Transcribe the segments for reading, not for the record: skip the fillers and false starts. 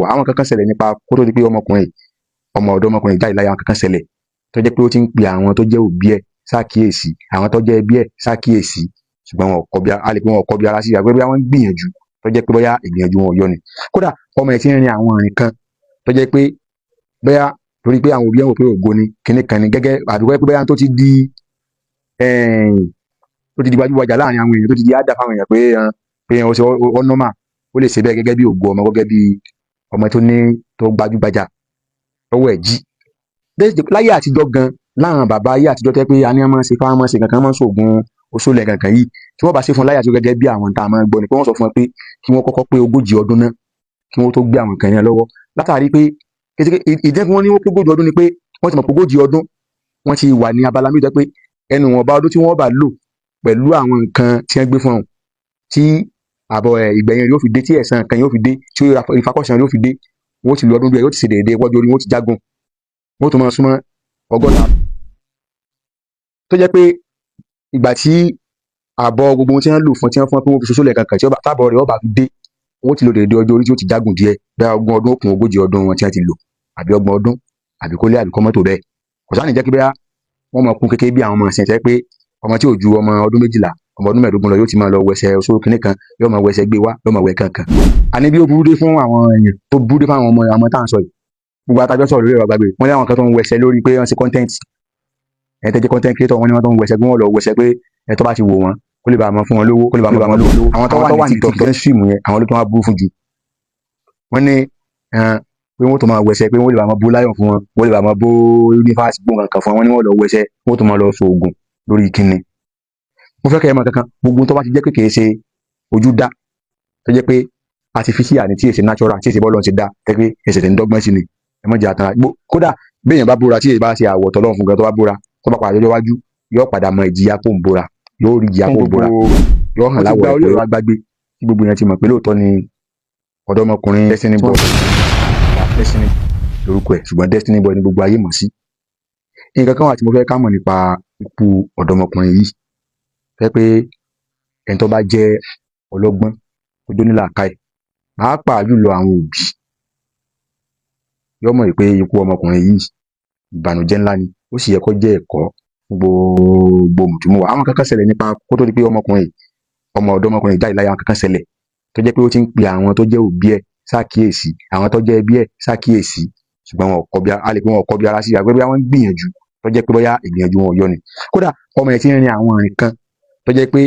Wà àwọn kankan ṣẹlẹ̀ nípa kó tó di pé ọmọkùnrin, ọmọ ọ̀dọ́mọkùnrin jáde láyé. Àwọn kankan ṣẹlẹ̀ tó jẹ́ pé ó ti ń pe àwọn tó jẹ́ òbí ẹ̀ ṣàkíyèsí, àwọn tó jẹ́ ẹbí ẹ̀ ṣàkíyèsí, ṣùgbọ́n wọn ò kọbi, a lè pé wọn ò kọbi ara sí, àgbẹ̀ bí wọ́n ń gbìyànjú tó jẹ́ pé bóyá ìgbìyànjú wọn ò yọ ni. Kódà ọmọ ẹ̀ ti ń rin àwọn ìrìn kan tó jẹ́ pé bóyá torí pé àwọn òbí ẹ̀ wò pé ògo ni kinní kan ni, gẹ́gẹ́ àdúgbò pé bóyá tó ti di gbajúgbajà láàrin àwọn èèyàn, tó ti di àdá fáwọn èèyàn pé ó ṣe ó normal, ó lè ṣe bẹ́ẹ̀ gẹ́gẹ́ bí ògo ọmọ, gẹ́gẹ́ bí ọmọ tó ní tó gbajúgbajà lọ́wọ́ ẹ̀ jí. Láyé àtijọ́ gan, láwọn bàbá ayé àtijọ́ tẹ́ pé a ní wọ́n máa ń ṣe fáwọn, máa ń ṣe kankan, máa ń ṣoògùn oṣoolẹ̀ kankan yìí tí wọ́n bá ṣe fún láyé àtijọ́, gẹ́gẹ́ bí àwọn tá a máa ń gbọ́ ni pé wọ́n sọ fún wọn pé kí wọ́n kọ́kọ́ pé 40 ọdún náà kí wọ́n tó gbé àwọn nǹkan yẹn lọ́wọ́. Látàrí pé ìdí tí wọ́n ní wọ́n pé 40 ọdún ni pé wọ́n ti mọ̀ pé 40 ọdún wọ́n ti wà ní abala méjì pé ẹnu wọn bá ọdún tí wọ́n bá lò pẹ̀lú àwọn nǹkan tí wọ́n gbé fún wọn, tí àbọ̀ ẹ̀ ìgbẹ̀yìn yóò fi dé, tí ẹ̀san nǹkan yóò fi dé, tí ìfakọ́sàn yóò fi dé, wọ́n ti lo ọdún díẹ̀, yóò ti ṣe déédéé wọ́jú orí wọ́n ti jágun, wọ́n tún máa súnmọ́ 60, tó jẹ́ pé ìgbà tí àbọ̀ gbogbo ohun tí wọ́n lò fún, tí wọ́n fún pé wọ́n fi ṣoṣo lẹ̀ kankan, tí tábọ̀ rẹ̀ ọba fi dé, wọ́n ti lo déédéé ọjọ́ orí tí ó ti jágùn díẹ̀, bẹ́ẹ̀ 20 ọdún ó kún 40 ọdún wọn tí wọ́n ti lò, àbí 30 ọdún, àbí kólé, àbí kọ́mọ́tò bẹ́ẹ̀. Kò sáà ní jẹ́ kí bẹ́ẹ̀ wọ́n máa kún kékeré bí àwọn ọmọ ìsìn tẹ́ pé ọmọ tí ò ju ọmọ ọdún 12, ọmọ ọdún 15 lọ, yóò ti máa lọ wẹsẹ̀ oṣù kìnìún kan, yóò máa wẹsẹ̀ gbé wá, yóò máa wẹ kankan. Àní bí ó burú dé fún àwọn èèyàn, tó burú dé fún àwọn ọmọ àwọn tá à ń sọ yìí, gbogbo atajọ́ sọ̀rọ̀ lórí ẹ̀rọ àgbàgbé, wọ́n ní àwọn kan tó ń wẹsẹ̀ lórí pé wọ́n ṣe content ẹ̀ tẹ́jẹ́ content creator, wọ́n ní wọ́n tó ń wẹsẹ̀ pé wọ́n lọ wẹsẹ̀ pé ẹ̀ tó bá ti wò wọ́n, kó lè bá máa fún wọn lówó, kó lè bá máa lówó. Àwọn tó wà ní TikTok tó ń stream yẹn, àwọn ló tó wá burú fún jù. Wọ́n ní pé wọ́n tó máa wẹsẹ̀ pé wọ́n lè bá máa bó láyọ̀ fún wọn, wọ́n lè bá máa bó universe gbó nǹkan fún wọn. Wọ́n ní wọ́n lọ wẹsẹ̀, wọ́n tó máa lọ sóògùn lórí kíni. Mo fẹ́ kẹ́ ẹ mọ̀ kankan, gbogbo tó bá ti jẹ́ pé kìí ṣe ojú dá, tó jẹ́ pé artificial ni, tí èsì natural, tí èsì bọ́ọ̀lù ti dá, tẹ́ pé ẹsẹ̀ tẹ̀ ń dọ́gbọ́n sí ni, ẹ mọ̀ jẹ́ àtàrà. Kódà béèyàn bá búra tí èyí bá ṣe àwọ̀ tọ́lọ́run fún gan, tó bá búra, tó bá padà lọ́jọ́ iwájú, yóò padà mọ ìjìyà kó ń búra, yóò rí ìjìyà kó ń búra, yóò hàn láwọ̀ ẹ̀ pé wá gbàgbé tí gbogbo yẹn ti mọ̀ pé lóòótọ́ ni ọ̀dọ́mọkùnrin Destiny Boy, Destiny lórúkọ ẹ̀, ṣùgbọ́n Destiny Boy ni gbogbo ayé mọ̀ sí. Nǹkan kan wà tí mo fẹ́ ká mọ̀ nípa ikú ọ̀dọ́mọkùnrin yìí, fẹ́ pé ẹni tó bá jẹ́ ọlọ́gbọ́n, tó jó nílàákàyè, pàápàá jùlọ àwọn òbí, yóò mọ̀ pé ikú ọmọkùnrin yìí, ìbànújẹ́ ńlá ni. Ó sì yẹ kó jẹ́ ẹ̀kọ́ fún gbogbo mùtúmùwà. Àwọn kankan ṣẹlẹ̀ nípa kó tó di pé ọmọkùnrin, ọmọ ọ̀dọ́mọkùnrin jáde láyé. Àwọn kankan ṣẹlẹ̀ tó jẹ́ pé ó ti ń pe àwọn tó jẹ́ òbí ẹ̀ ṣàkíyèsí, àwọn tó jẹ́ ẹbí ẹ̀ ṣàkíyèsí, ṣùgbọ́n wọn ò kọbi, a lè pé wọn ò kọbi ara sí, àgbẹ̀ bí wọ́n ń gbìyànjú tó jẹ́ pé bóyá ìgbìyànjú wọn ò yọ ni. Kódà ọmọ ẹ̀ ti ń rin àwọn ìrìn kan tó jẹ́ pé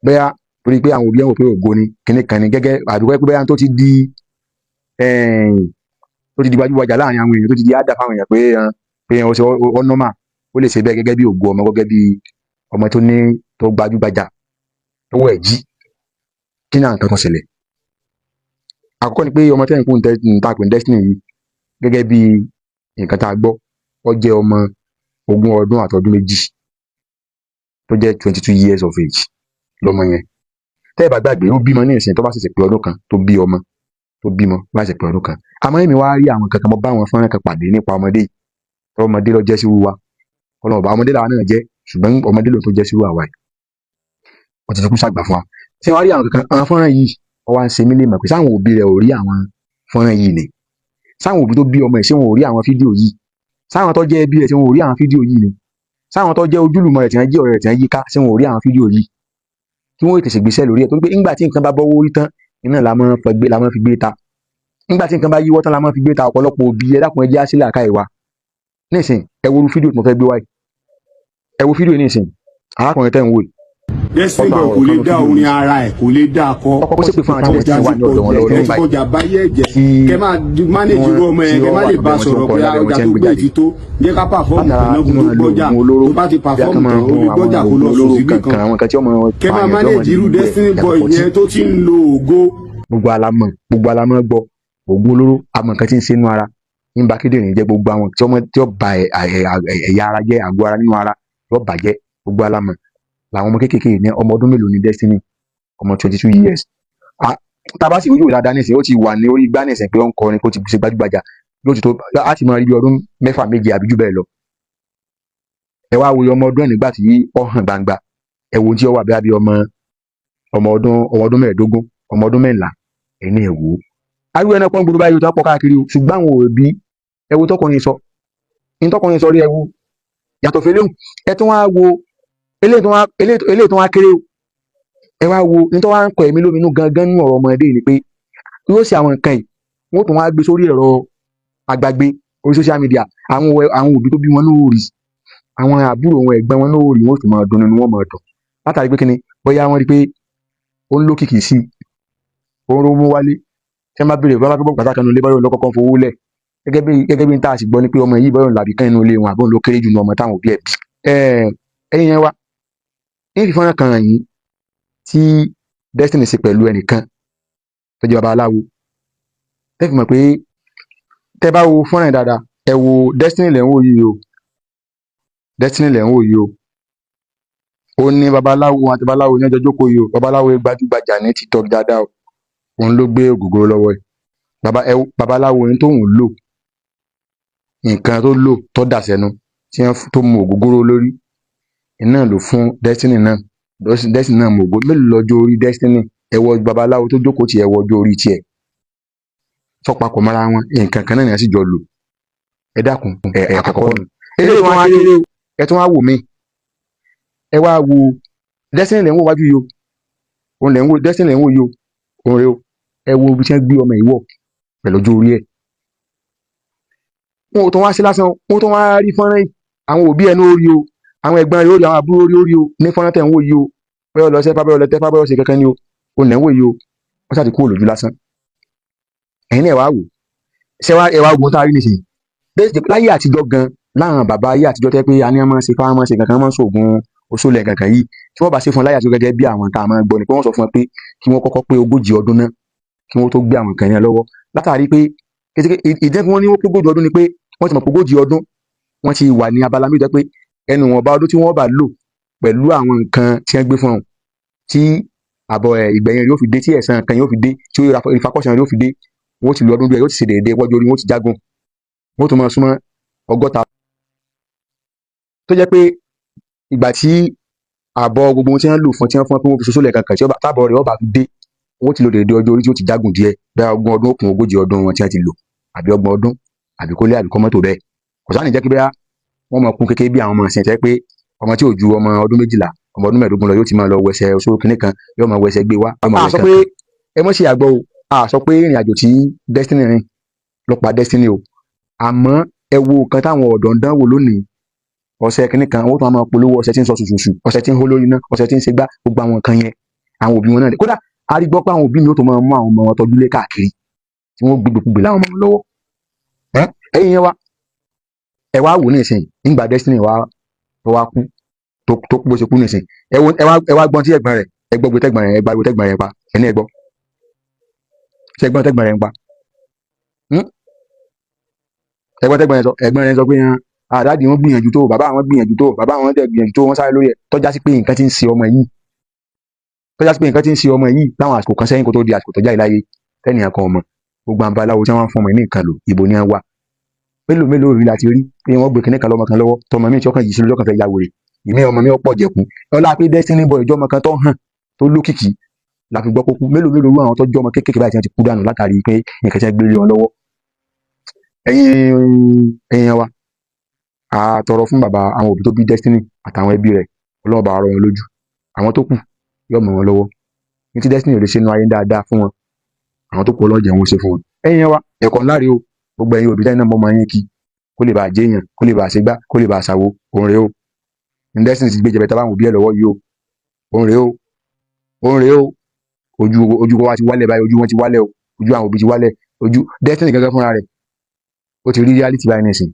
bóyá torí pé àwọn òbí ẹ̀ wò pé ògo ni kinní kan ni, gẹ́gẹ́ àdúgbò pé bóyá tó ti di gbajúgbajà láàrin àwọn èèyàn, tó ti di àdá fáwọn èèyàn pé ó ṣe ó normal, ó lè ṣe bẹ́ẹ̀ gẹ́gẹ́ bí ògo ọmọ, gẹ́gẹ́ bí ọmọ tó ní tó gbajúgbajà lọ́wọ́ ẹ̀ jí. Kí ni àwọn nǹkan kan ṣẹlẹ̀? Àkọ́kọ́ ni pé ọmọ tẹ́yìn kún ta pè ní Destiny yìí, gẹ́gẹ́ bí nǹkan tá a gbọ́, ó jẹ́ ọmọ 20 ọdún àtọdún 2, tó jẹ́ 22 years of age lọ́mọ yẹn. Tẹ́ ẹ bá gbàgbé, ó bímọ ní ìsìn tó bá ṣẹ̀ṣẹ̀ pé ọdún kan tó bí ọmọ, tó bímọ bá ṣẹ̀ṣẹ̀ pé ọdún kan. Àmọ́ èmi wá rí àwọn kankan, mo bá àwọn fọ́nrán kan pàdé nípa ọmọdé yìí. Ọmọdé ló jẹ́ sí wúwa, Ọlọ́run ọba, ọmọdé làwa náà jẹ́, ṣùgbọ́n ọmọdé ló tó jẹ́ sí wúwa wa yìí, wọ́n ti fi kú ṣàgbà fún wa. Tí wọ́n rí àwọn kankan, àwọn fọ́nrán yìí, wọ́n wá ń ṣe mí lè mọ̀ pé sáwọn òbí rẹ̀ ò rí àwọn fọ́nrán yìí ni? Sáwọn òbí tó bí ọmọ ẹ̀, ṣé wọn ò rí àwọn fídíò yìí? Sáwọn tó jẹ́ ẹbí rẹ̀, ṣé wọn ò rí àwọn fídíò yìí ni? Sáwọn tó jẹ́ ojúlùmọ̀ rẹ̀, tí wọ́n jẹ́ ọ̀rẹ́ rẹ̀, tí wọ́n yíká, ṣé wọn ò rí àwọn fídíò yìí, kí wọ́n tètè gbéṣẹ́ lórí ẹ̀? Torí pé ńgbà tí nǹkan bá bọ́wọ́ orí tán iná la máa ń gbé, la máa fi gbé ta. Nígbà tí nǹkan bá yíwọ́ tán la máa fi gbé ta. Ọ̀pọ̀lọpọ̀ òbí, ẹ dákun, ẹ jẹ́ á sí làákàyè wa nísìn. Ẹ wo irú fídíò tí mo fẹ́ gbé wáyìí, ẹ wo fídíò yìí nísìn. Arákùnrin tẹ́ ń wò yìí, Destiny Boy kò lè dá orin ara ẹ̀, kò lè dá kọ. Ọkọ̀ ṣépè fún àwọn tí wọ́n wà ní ọ̀dọ̀ wọn lọ́wọ́ ẹ lọ́wọ́ ti báyìí. kọjá báyé ẹ̀jẹ̀ Tí kẹ máa manage irú ọmọ yẹn, kẹ má lè bá sọ̀rọ̀ pé ọjà tó gbé ti tó, jẹ́ ká perform Látara tán náà kó tó gbọ́jà. Tó bá ti perform tán, ó lè gbọ́jà kó lọ sùn síbì kan. Àwọn nǹkan tí ọmọ Kẹ máa manage irú Destiny Boy yẹn tó ti ń lo ògo. Gbogbo alamọ, gbogbo alamọ gbọ́ oògùn olóró, àmọ́ nǹkan tí ń ṣe inú ara, ń ba kíndìnrín jẹ́, gbogbo àwọn tí ọmọ tí ó ba ẹ̀yà ara jẹ́, àgọ́ ara nínú ara yóò bàjẹ́. Gbogbo alamọ làwọn ọmọ kéékèèké ní. Ọmọ ọdún mélòó ni Destiny? Ọmọ 22 years. Tá a bá sì wíwò dáadáa nísìnyí, ó ti wà ní orí igbá nísìnyí pé ó ń kọrin, kó ti ṣe gbajúgbajà, yóò ti tó á ti máa rí bí ọdún 6, 7 àbí jù bẹ́ẹ̀ lọ. Ẹ wá wo ọmọ ọdún ẹ̀ nígbà tí ó hàn gbangba, ẹ wo ohun tí ó wà bí ọmọ ọdún 15, ọmọ ọdún 14, ẹ̀yin náà ẹ wò ó. Ariwo ẹ̀ náà pọ́n gbòòrò báyìí tó pọ̀ káàkiri o. Ṣùgbọ́n àwọn òbí, ẹ wo tọkùnrin sọ, ní tọkùnrin sọ rí, ẹ wo yàtọ̀ fẹ́lẹ́hùn. Ẹ tún wá wo eléyìí tó wá kéré o. Ẹ wá wo ní tó wá ń kọ ẹ̀mí lóminú gangan nínú ọ̀rọ̀ ọmọdé ni pé yóò ṣe àwọn nǹkan yìí, wọ́n tún wá gbé sórí ẹ̀rọ àgbàgbé orí social media. Àwọn òbí tó bí wọn náà rí, àwọn àbúrò wọn, ẹ̀gbọ́n wọn náà rí, wọn ó sì máa dùn nínú wọn, máa dùn látàrí pé kíni, bóyá wọ́n rí pé ó ń lókìkí sí i, ó ń rówó wálé. Tí wọ́n bá béèrè, bá bá gbọ́ pàtàkì nínú ilé, báyọ̀ lọ́kọ́kọ́ fowó lẹ̀. Gẹ́gẹ́ bí n tá a sì gbọ́ ni pé ọmọ yìí, báyọ̀ làbí kán inú ilé wọn, àbọ̀n ló kéré jù ní ọmọ táwọn òbí ẹ̀ bí. Ẹ̀yin yẹn wá ní fífọ́nrán kan yìí tí Destiny ṣe pẹ̀lú ẹnìkan tó jẹ́ babaláwo, tẹ́ fi mọ̀ pé tẹ́ bá wo fọ́nrán yẹn dáadáa, ẹ wo Destiny lẹ́ ń wò yìí o, Destiny lẹ́ ń wò yìí o. Ó ní babaláwo àti babaláwo ní ọjọ́ jókòó yìí o. Babaláwo gbajúgbajà ní TikTok dáadáa o. Òun ló gbé ògógóró lọ́wọ́ ẹ̀. Baba, ẹ babaláwo ní tóun lò, nǹkan tó lò tó dà sẹ́nu tí wọ́n tó mu ògógóró lórí iná ló fún Destiny náà. Destiny náà mu ògó. Mélòó lọ́jọ́ orí Destiny? Ẹ wo babaláwo tó jókòó tiẹ̀, ẹ wo ọjọ́ orí tiẹ̀ sọ papọ̀ mọ́ra wọn. Nǹkan kan náà ni wọ́n sì jọ lò. Ẹ dákun, ẹ ẹ àkọ́kọ́ nù. Eléyìí tó wá kéré o. Ẹ tún wá wò mí, ẹ wá wo Destiny lẹ́ ń wò wájú yìí o. Òun lẹ́ ń wò, Destiny lẹ́ ń wò yìí o. Òun rè o. Ẹ wo ibi tí wọ́n gbé ọmọ yìí wọ̀ pẹ̀lú ọjọ́ orí ẹ̀. Wọn ò tún wá sí lásán, wọn tún wá rí fọ́nrán yìí. Àwọn òbí ẹ̀ ní ó rí o, àwọn ẹ̀gbọ́n rẹ̀ ó rí, àwọn àbúrò rí ó rí o ní fọ́nrán tẹ̀ ń wò yìí o. Bẹ́ẹ̀ lọ sẹ́fà, bẹ́ẹ̀ lọ tẹ́fà, bẹ́ẹ̀ ṣe kankan ni o. Òun lẹ́ ń wò yìí o. Wọ́n ṣáà ti kúrò lójú lásán. Ẹ̀yin náà ẹ wá wò ṣé wá, ẹ wá wo tá a rí nísìnyí. Láyé àtijọ́ gan, láwọn bàbá ayé àtijọ́ tẹ́ pé a ní wọ́n máa ń ṣe fáwọn, máa ń ṣe kankan, máa ń ṣoògùn oṣoolẹ̀ kankan yìí, tí wọ́n bá ṣe fún wọn láyé àtijọ́, gẹ́gẹ́ bí àwọn tá a máa ń gbọ́ ni pé wọ́n sọ fún wọn pé kí wọ́n kọ́kọ́ pé 40 ọdún náà kí wọ́n tó gbé àwọn nǹkan yẹn lọ́wọ́. Látàrí pé ìdí tí wọ́n ní wọ́n pé 40 ọdún ni pé wọ́n ti mọ̀ pé 40 ọdún wọ́n ti wà ní abala méjì pé ẹnu wọn bá ọdún tí wọ́n bá lò pẹ̀lú àwọn nǹkan tí wọ́n gbé fún wọn, tí àbọ̀ ẹ̀ ìgbẹ̀yìn rẹ̀ yóò fi dé, tí ẹ̀san nǹkan yóò fi dé, tí ìfakọ́sàn rẹ̀ yóò fi dé, wọ́n ti lo ọdún bí ẹ̀ yóò ti ṣe déédéé wọ́jú orí wọn ti jágun, wọ́n tún máa súnmọ́ 60, tó jẹ́ pé ìgbà tí àbọ̀ gbogbo ohun tí wọ́n lò fún, tí wọ́n fún pé wọ́n fi ṣoṣo lẹ̀ kankan, tí tábọ̀ rẹ̀ ọba fi dé, wọ́n ti lo déédéé ọjọ́ orí tí ó ti jágùn díẹ̀, bẹ́ẹ̀ 20 ọdún ó kún 40 ọdún wọn tí wọ́n ti lò, àbí 30 ọdún, àbí kólé, àbí kọ́mọ́tò. Bẹ́ẹ̀ kò sáà ní jẹ́ kí bẹ́ẹ̀ wọ́n máa kún kékeré bí àwọn ọmọ ìsìn tẹ́ pé ọmọ tí ò ju ọmọ ọdún 12, ọmọ ọdún 15 lọ, yóò ti máa lọ wẹsẹ̀ oṣù kìnìún kan, yóò máa wẹsẹ̀ gbé wá. A sọ pé ẹ mọ̀ ṣe àgbọ̀ o. A sọ pé ìrìn àjò tí Destiny rìn ló pa Destiny o. Àmọ́ ẹ wo nǹkan táwọn ọ̀dọ́ ń dánwò lónìí. Ọṣẹ kìnìún kan, wọ́n tún máa polówó ọṣẹ tí ń sọ ṣùṣùṣù, ọṣẹ tí ń hó lórí iná, ọṣẹ tí ń ṣe gbá, gbogbo àwọn nǹkan yẹn. Àwọn òbí wọn náà, kódà a rí gbọ́ pé àwọn òbí mi ó tó máa mú àwọn ọmọ wọn tọ́jú lé káàkiri, tí wọ́n gbégbé gbé láwọn ọmọ wọn lọ́wọ́. Ẹ̀yin yẹn wá, ẹ wá wò nísìnyí nígbà Destiny wá tó wá kú, tó kú bó ṣe kú nísìnyí. Ẹ wo, ẹ wá gbọ́n tí ẹ̀gbọ́n rẹ̀, ẹ gbọ́ gbé tẹ́gbọ́n rẹ̀, ẹ gbàgbé tẹ́gbọ́n rẹ̀ pa. Ẹ ní ẹ gbọ́ ṣé ẹ̀gbọ́n tẹ́gbọ́n rẹ̀ ń pa? Ẹ̀gbọ́n tẹ́gbọ́n rẹ̀ sọ, ẹ̀gbọ́n rẹ̀ sọ pé àdáàdì wọn gbìyànjú tó, bàbá àwọn gbìyànjú tó, bàbá àwọn dẹ̀ gbìyànjú tó, wọ́n sáré lórí ẹ̀, tọ́já sí pé nǹkan tí ń ṣe ọmọ yìí, tọ́já sí pé nǹkan tí ń ṣe ọmọ yìí láwọn àsìkò kan sẹ́yìn kó tó di àsìkò tó jáde láyé, tẹ́nìyàn kan ọmọ. Gbogbo àwọn babaláwo tí wọ́n fún ọmọ yìí ní nǹkan lò, ìbò ni wọ́n wà? Mélòó mélòó rí láti rí pé wọ́n gbé kinní kan lọ́mọ kan lọ́wọ́, tọmọ mi tí ọkàn yìí sí lójú kan fẹ́ ya wèrè, ìmí ọmọ mi ọ̀pọ̀ jẹ̀kú. Ọlá pé Destiny Boy ìjọ ọmọ kan tó hàn, tó lókìkí la fi gbọ́ kókú. Mélòó mélòó rú àwọn tó jọ ọmọ kéékèèké báyìí tí wọ́n ti kú dànù látàrí pé nǹkan tí wọ́n gbé lé wọn lọ́wọ́? Ẹ̀yin wa, a tọrọ fún bàbá, àwọn òbí tó bí Destiny àtàwọn ẹbí rẹ̀. Ọlọ́run bá rọ̀ wọn lójú. Àwọn tó kù yóò mọ̀ wọn lọ́wọ́ ní tí Destiny ò lè ṣe inú ayé dáadáa fún wọn, àwọn tó kù Ọlọ́run jẹ́ wọn ṣe fún wọn. Ẹ̀yin wa, ẹ̀kọ́ ńlá rèé o. Gbogbo ẹ̀yin òbí tẹ́yìn náà mọ́ ọmọ yín kí kó lè bàa jẹ́yàn, kó lè bàa ṣe gbá, kó lè bàa ṣàwo, òun rèé o. Ní Destiny ti gbé jẹbẹtẹ báwọn òbí ẹ̀ lọ́wọ́ yìí o. Òun rèé o, òun rèé o. Ojú wa ti wálẹ̀ báyìí, ojú wọn ti wálẹ̀ o, ojú àwọn òbí ti wálẹ̀, ojú Destiny gẹ́gẹ́ fúnra rẹ̀ ó ti rí reality báyìí nísìn.